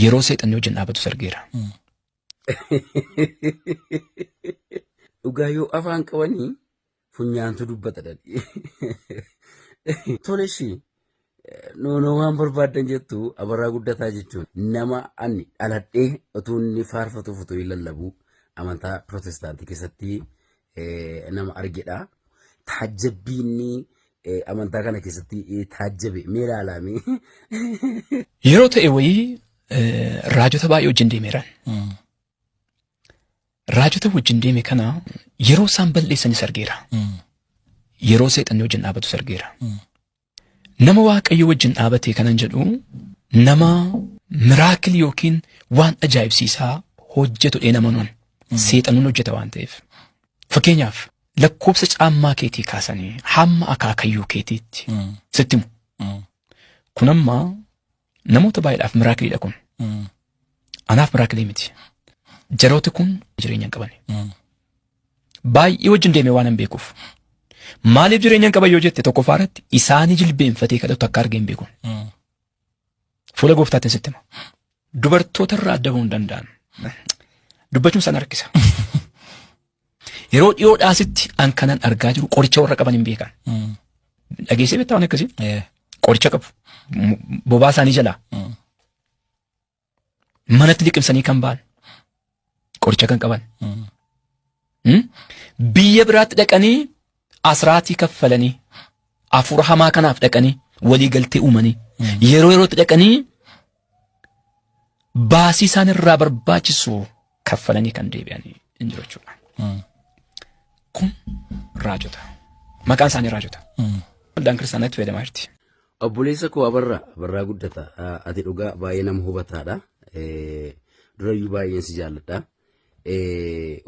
Yeroo seexanni wajjin dhaabatus argeera. Dhugaa yoo afaan qabanii funyaantu dubbata dhadhi. Tole ishii noonoo waan barbaaddan jettu Abarraa Guddataa jechuun nama ani dhaladhee utuu inni faarfatuuf utuu inni lallabu amantaa pirootestaantii keessatti nama argedha. Taajjabbii inni amantaa kana keessatti taajjabe mee ilaalaame. Yeroo ta'e wayii raajota baay'ee wajjin deemeera. Raajota wajjin deeme kana yeroo isaan balleessanis argeera. Yeroo seexanni wajjin dhaabatus argeera. Nama Waaqayyo wajjin dhaabate kanan jedhu nama miraakil yookiin waan ajaa'ibsiisaa hojjetu dhee nama nuun seexanuun hojjeta waan ta'eef. Fakkeenyaaf lakkoofsa caammaa keetii kaasanii hamma akaakayyuu keetiitti sitti himu. Kun amma namoota baay'eedhaaf miraakiliidha kun. Anaaf miraakilii miti. Jarooti kun jireenya hin qaban. Baay'ee wajjin deemee waan hin beekuuf. Maaliif jireenya hin qaban yoo jette tokkoffaa irratti isaanii jilbeenfatee kadhatu akka argee hin beeku. Fuula gooftaatiin sitti hima. Dubartoota irraa adda bahuu hin danda'an. Dubbachuun isaan harkisa. Yeroo dhiyoodhaasitti an kanan argaa jiru qoricha warra qaban hin beekan. Dhageessee beektaa waan akkasii? Qoricha qabu. Bobaa isaanii jalaa. Manatti liqimsanii kan ba'an. Qoricha kan qaban. Biyya biraatti dhaqanii asraatii kaffalanii hafuura hamaa kanaaf dhaqanii walii galtee uumanii yeroo yerootti dhaqanii baasii isaan irraa barbaachisu kaffalanii kan deebi'anii hin jiru jechuudha. Kun raajota. Maqaan isaanii raajota. Waldaan kiristaanaatti fayyadamaa jirti. Obboleessa koo Abarraa, Abarraa Guddata, ati dhugaa baay'ee nama hubataadha. Durayyuu baay'een si jaalladha.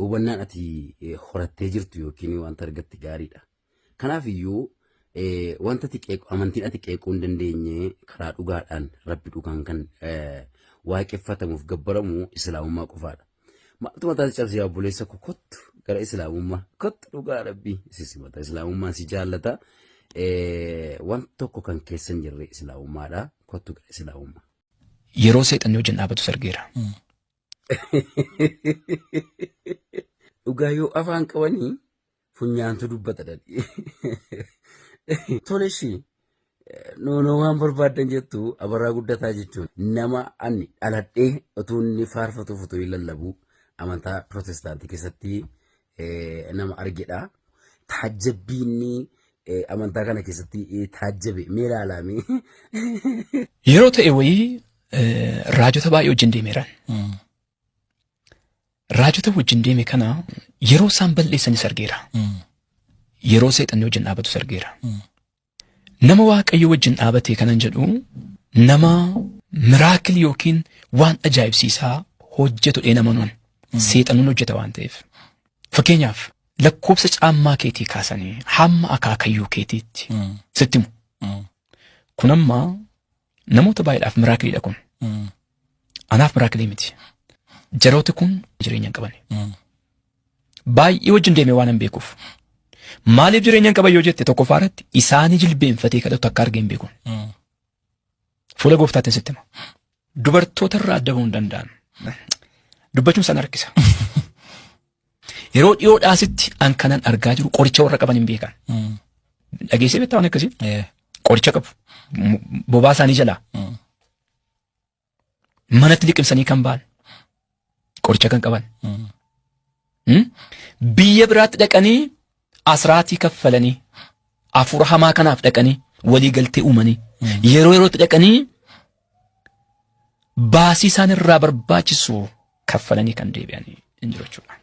Hubannaan ati horattee jirtu yookiin wanta argatte gaariidha. Kanaaf iyyuu wanta ati qeequ amantiin ati qeequu hin dandeenye karaa dhugaadhaan rabbi dhugaan kan waaqeffatamuuf gabbaramu islaamummaa qofaadha. Maaltu mataa si cabse yaa obboleessa koo kottu gara islaamummaa kottu dhugaa rabbi si simata islaamummaan si jaallata. Waan tokko kan keessa hin jirre islaamummaadha kottu gara islaamummaa. Yeroo seexanni wajjin dhaabatus argeera. Dhugaa yoo afaan qabanii funyaantu dubbata dhadhi. Tole ishii noonoo waan barbaaddan jettu Abarraa Guddataa jechuun nama ani dhaladhee utuu inni faarfatuuf utuu inni lallabu amantaa pirootestaantii keessatti nama argedha. Taajjabbii inni amantaa kana keessatti taajjabe mee ilaalaame. Yeroo ta'e wayii raajota baay'ee wajjin deemeera. Raajota wajjin deeme kana yeroo isaan balleessanis argeera. Yeroo seexanni wajjin dhaabatus argeera. Nama Waaqayyo wajjin dhaabate kanan jedhu nama miraakil yookiin waan ajaa'ibsiisaa hojjetu dhee nama nuun seexanuun hojjeta waan ta'eef. Fakkeenyaaf lakkoofsa caammaa keetii kaasanii hamma akaakayyuu keetiitti sitti himu. Kun amma namoota baay'eedhaaf miraakiliidha kun. Anaaf miraakilii miti. Jarooti kun jireenya hin qaban. Baay'ee wajjin deemee waan hin beekuuf. Maaliif jireenya hin qaban yoo jette tokkoffaa irratti isaanii jilbeenfatee kadhatu akka argee hin beeku. Fuula gooftaatiin sitti hima. Dubartoota irraa adda bahuu hin danda'an. Dubbachuun isaan harkisa. Yeroo dhiyoodhaasitti an kanan argaa jiru qoricha warra qaban hin beekan. Dhageessee beektaa waan akkasii? Qoricha qabu. Bobaa isaanii jalaa. Manatti liqimsanii kan ba'an. Qoricha kan qaban. Biyya biraatti dhaqanii asraatii kaffalanii hafuura hamaa kanaaf dhaqanii walii galtee uumanii yeroo yerootti dhaqanii baasii isaan irraa barbaachisu kaffalanii kan deebi'anii hin jiru jechuudha.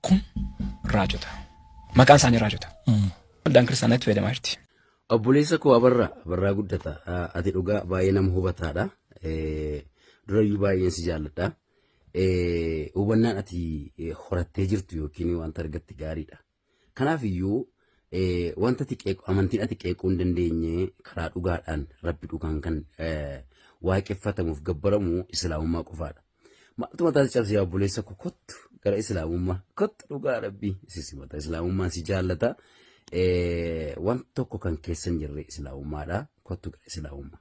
Kun raajota. Maqaan isaanii raajota. Waldaan kiristaanaatti fayyadamaa jirti. Obboleessa koo Abarraa, Abarraa Guddata, ati dhugaa baay'ee nama hubataadha. Durayyuu baay'een si jaalladha. Hubannaan ati horattee jirtu yookiin wanta argatte gaariidha. Kanaaf iyyuu wanta ati qeequ amantiin ati qeequu hin dandeenye karaa dhugaadhaan rabbi dhugaan kan waaqeffatamuuf gabbaramu islaamummaa qofaadha. Maaltu mataa si cabse yaa obboleessa koo kottu gara islaamummaa kottu dhugaa rabbi si simata islaamummaan si jaallata. Waan tokko kan keessa hin jirre islaamummaadha kottu gara islaamummaa.